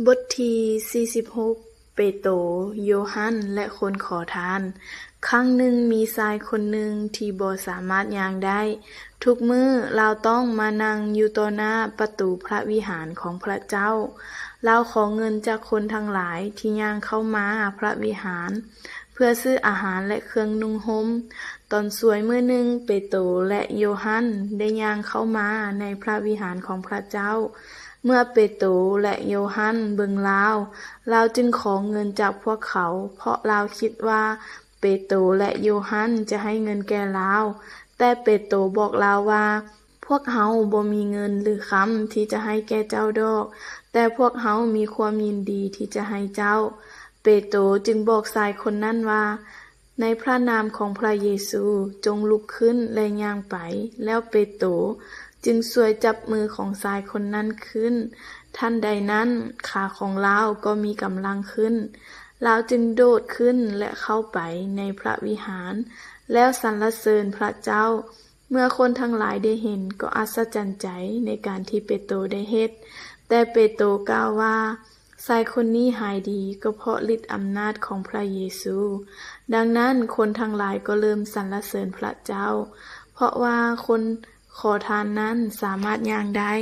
ບົດທີສີ່ສິບຫົກ ເປໂຕ, ໂຢຮັນ ແລະ ຄົນຂໍທານ. ຄັ້ງໜຶ່ງມີຊາຍຄົນໜຶ່ງທີ່ບໍ່ສາມາດຍ່າງໄດ້. ທຸກມື້ລາວຕ້ອງມານັ່ງຢູ່ຕໍ່ໜ້າປະຕູພະວິຫານຂອງພະເຈົ້າ. ລາວຂໍເງິນຈາກຄົນທັງຫຼາຍທີ່ຍ່າງເຂົ້າມາພະວິຫານ ເພື່ອຊື້ອາຫານ ແລະ ເຄື່ອງນຸ່ງຫົ່ມ. ຕອນສວຍມື້ໜຶ່ງ, ເປໂຕ ແລະ ໂຢຮັນ ໄດ້ຍ່າງເຂົ້າມາໃນພະວິຫານຂອງພະເຈົ້າ. ເມື່ອເປໂຕ ແລະ ໂຢຮັນເບິ່ງລາວ, ລາວຈຶ່ງຂໍເງິນຈາກພວກເຂົາ, ເພາະລາວຄິດວ່າເປໂຕ ແລະ ໂຢຮັນຈະໃຫ້ເງິນແກ່ລາວ. ແຕ່ເປໂຕບອກລາວວ່າ, ພວກເຮົາບໍ່ມີເງິນ ຫຼື ຄຳທີ່ຈະໃຫ້ແກ່ເຈົ້າດອກ, ແຕ່ພວກເຮົາມີຄວາມຍິນດີທີ່ຈະໃຫ້ເຈົ້າ. ເປໂຕຈຶ່ງບອກຊາຍຄົນນັ້ນວ່າ, ໃນພະນາມຂອງພະເຢຊູ, ຈົ່ງລຸກຂຶ້ນ ແລະ ຍ່າງໄປ. ແລ້ວເປໂຕຈຶ່ງຊ່ວຍຈັບມືຂອງຊາຍຄົນນັ້ນຂຶ້ນ. ທັນໃດນັ້ນ, ຂາຂອງລາວກໍມີກຳລັງຂຶ້ນ. ລາວຈຶ່ງໂດດຂຶ້ນ ແລະ ເຂົ້າໄປໃນພະວິຫານ, ແລ້ວສັນລະເສີນພະເຈົ້າ. ເມື່ອຄົນທັງຫຼາຍໄດ້ເຫັນ, ກໍອັດສະຈັນໃຈໃນການທີ່ເປໂຕໄດ້ເຮັດ. ແຕ່ເປໂຕກ່າວວ່າ, ຊາຍຄົນນີ້ຫາຍດີກໍເພາະລິດອຳນາດຂອງພະເຢຊູ. ດັ່ງນັ້ນ, ຄົນທັງຫຼາຍກໍເລີ່ມສັນລະເສີນພະເຈົ້າ, ເພາະວ່າຄົນຂໍທານນັ້ນສາມາດຍ່າງໄດ້.